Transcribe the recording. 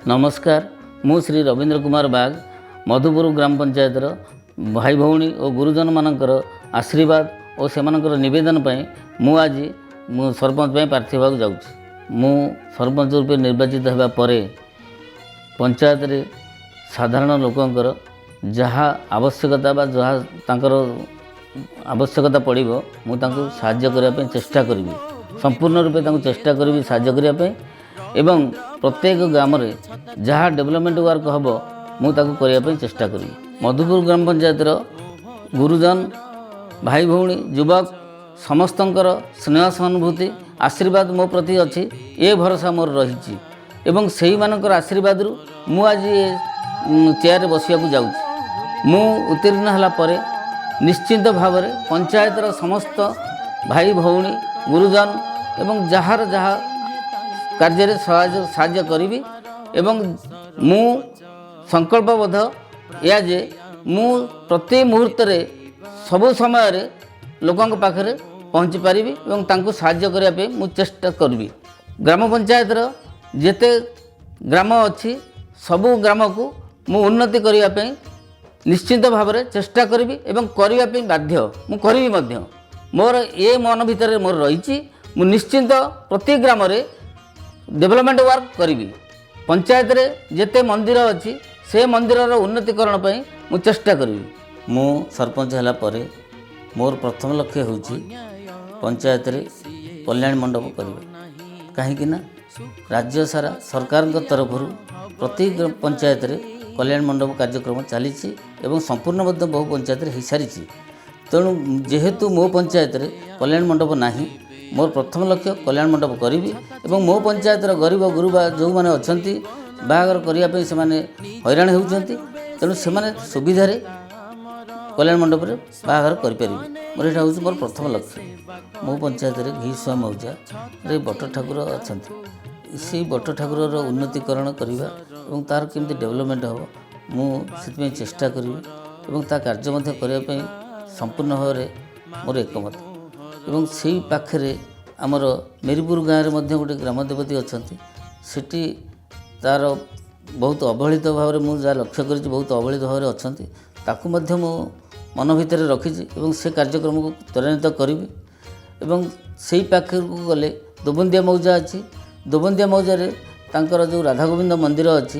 ନମସ୍କାର, ମୁଁ ଶ୍ରୀ ରବୀନ୍ଦ୍ର କୁମାର ବାଗ, ମଧୁପୁର ଗ୍ରାମ ପଞ୍ଚାୟତର ଭାଇ ଭଉଣୀ ଓ ଗୁରୁଜନମାନଙ୍କର ଆଶୀର୍ବାଦ ଓ ସେମାନଙ୍କର ନିବେଦନ ପାଇଁ ମୁଁ ଆଜି ମୁଁ ସରପଞ୍ଚ ପାଇଁ ପ୍ରାର୍ଥୀ ହେବାକୁ ଯାଉଛି। ମୁଁ ସରପଞ୍ଚ ରୂପେ ନିର୍ବାଚିତ ହେବା ପରେ ପଞ୍ଚାୟତରେ ସାଧାରଣ ଲୋକଙ୍କର ଯାହା ଆବଶ୍ୟକତା ବା ଯାହା ତାଙ୍କର ଆବଶ୍ୟକତା ପଡ଼ିବ, ମୁଁ ତାଙ୍କୁ ସାହାଯ୍ୟ କରିବା ପାଇଁ ଚେଷ୍ଟା କରିବି। ସମ୍ପୂର୍ଣ୍ଣ ରୂପେ ତାଙ୍କୁ ଚେଷ୍ଟା କରିବି ସାହାଯ୍ୟ କରିବା ପାଇଁ ଏବଂ ପ୍ରତ୍ୟେକ ଗ୍ରାମରେ ଯାହା ଡେଭଲପମେଣ୍ଟ ୱାର୍କ ହେବ, ମୁଁ ତାକୁ କରିବା ପାଇଁ ଚେଷ୍ଟା କରିବି। ମଧୁପୁର ଗ୍ରାମ ପଞ୍ଚାୟତର ଗୁରୁଜନ, ଭାଇ ଭଉଣୀ, ଯୁବକ ସମସ୍ତଙ୍କର ସ୍ନେହ, ସହାନୁଭୂତି, ଆଶୀର୍ବାଦ ମୋ ପ୍ରତି ଅଛି, ଏ ଭରସା ମୋର ରହିଛି ଏବଂ ସେଇମାନଙ୍କର ଆଶୀର୍ବାଦରୁ ମୁଁ ଆଜି ଏ ଚେୟାରରେ ବସିବାକୁ ଯାଉଛି। ମୁଁ ଉତ୍ତୀର୍ଣ୍ଣ ହେଲା ପରେ ନିଶ୍ଚିନ୍ତ ଭାବରେ ପଞ୍ଚାୟତର ସମସ୍ତ ଭାଇ ଭଉଣୀ, ଗୁରୁଜନ ଏବଂ ଯାହାର ଯାହା କାର୍ଯ୍ୟରେ ସାହାଯ୍ୟ କରିବି ଏବଂ ମୁଁ ସଂକଳ୍ପବଦ୍ଧ ଏହା ଯେ ମୁଁ ପ୍ରତି ମୁହୂର୍ତ୍ତରେ, ସବୁ ସମୟରେ ଲୋକଙ୍କ ପାଖରେ ପହଞ୍ଚି ପାରିବି ଏବଂ ତାଙ୍କୁ ସାହାଯ୍ୟ କରିବା ପାଇଁ ମୁଁ ଚେଷ୍ଟା କରିବି। ଗ୍ରାମ ପଞ୍ଚାୟତର ଯେତେ ଗ୍ରାମ ଅଛି, ସବୁ ଗ୍ରାମକୁ ମୁଁ ଉନ୍ନତି କରିବା ପାଇଁ ନିଶ୍ଚିନ୍ତ ଭାବରେ ଚେଷ୍ଟା କରିବି ଏବଂ କରିବା ପାଇଁ ବାଧ୍ୟ ମୁଁ କରିବି ମଧ୍ୟ। ମୋର ଏ ମନ ଭିତରେ ମୋର ରହିଛି, ମୁଁ ନିଶ୍ଚିନ୍ତ ପ୍ରତି ଗ୍ରାମରେ ଡେଭଲପମେଣ୍ଟ ୱାର୍କ କରିବି। ପଞ୍ଚାୟତରେ ଯେତେ ମନ୍ଦିର ଅଛି, ସେ ମନ୍ଦିରର ଉନ୍ନତିକରଣ ପାଇଁ ମୁଁ ଚେଷ୍ଟା କରିବି। ମୁଁ ସରପଞ୍ଚ ହେଲା ପରେ ମୋର ପ୍ରଥମ ଲକ୍ଷ୍ୟ ହେଉଛି ପଞ୍ଚାୟତରେ କଲ୍ୟାଣ ମଣ୍ଡପ କରିବା। କାହିଁକି ନା ରାଜ୍ୟ ସାରା ସରକାରଙ୍କ ତରଫରୁ ପ୍ରତି ପଞ୍ଚାୟତରେ କଲ୍ୟାଣ ମଣ୍ଡପ କାର୍ଯ୍ୟକ୍ରମ ଚାଲିଛି ଏବଂ ସମ୍ପୂର୍ଣ୍ଣ ମଧ୍ୟ ବହୁ ପଞ୍ଚାୟତରେ ହୋଇସାରିଛି। ତେଣୁ ଯେହେତୁ ମୋ ପଞ୍ଚାୟତରେ କଲ୍ୟାଣ ମଣ୍ଡପ ନାହିଁ, ମୋର ପ୍ରଥମ ଲକ୍ଷ୍ୟ କଲ୍ୟାଣ ମଣ୍ଡପ କରିବି ଏବଂ ମୋ ପଞ୍ଚାୟତର ଗରିବ ଗୁରୁବା ଯେଉଁମାନେ ଅଛନ୍ତି, ବାହାଘର କରିବା ପାଇଁ ସେମାନେ ହଇରାଣ ହେଉଛନ୍ତି। ତେଣୁ ସେମାନେ ସୁବିଧାରେ କଲ୍ୟାଣ ମଣ୍ଡପରେ ବାହାଘର କରିପାରିବେ। ମୋର ଏଇଟା ହେଉଛି ମୋର ପ୍ରଥମ ଲକ୍ଷ୍ୟ। ମୋ ପଞ୍ଚାୟତରେ ଘିସୁଆ ମୌଜାରେ ବଟ ଠାକୁର ଅଛନ୍ତି। ସେଇ ବଟ ଠାକୁରର ଉନ୍ନତିକରଣ କରିବା ଏବଂ ତା'ର କେମିତି ଡେଭଲପମେଣ୍ଟ ହେବ, ମୁଁ ସେଥିପାଇଁ ଚେଷ୍ଟା କରିବି ଏବଂ ତା କାର୍ଯ୍ୟ ମଧ୍ୟ କରିବା ପାଇଁ ସମ୍ପୂର୍ଣ୍ଣ ଭାବରେ ମୋର ଏକମତ। ଏବଂ ସେଇ ପାଖରେ ଆମର ମେରିପୁର ଗାଁରେ ମଧ୍ୟ ଗୋଟେ ଗ୍ରାମ ଦେବତୀ ଅଛନ୍ତି। ସେଠି ତା'ର ବହୁତ ଅବହେଳିତ ଭାବରେ, ମୁଁ ଯାହା ଲକ୍ଷ୍ୟ କରିଛି, ବହୁତ ଅବହେଳିତ ଭାବରେ ଅଛନ୍ତି। ତାକୁ ମଧ୍ୟ ମୁଁ ମନ ଭିତରେ ରଖିଛି ଏବଂ ସେ କାର୍ଯ୍ୟକ୍ରମକୁ ତ୍ୱରାନ୍ୱିତ କରିବି। ଏବଂ ସେଇ ପାଖକୁ ଗଲେ ଦୋବନ୍ଦିଆ ମୌଜା ଅଛି। ଦୋବନ୍ଦିଆ ମୌଜାରେ ତାଙ୍କର ଯେଉଁ ରାଧାଗୋବିନ୍ଦ ମନ୍ଦିର ଅଛି।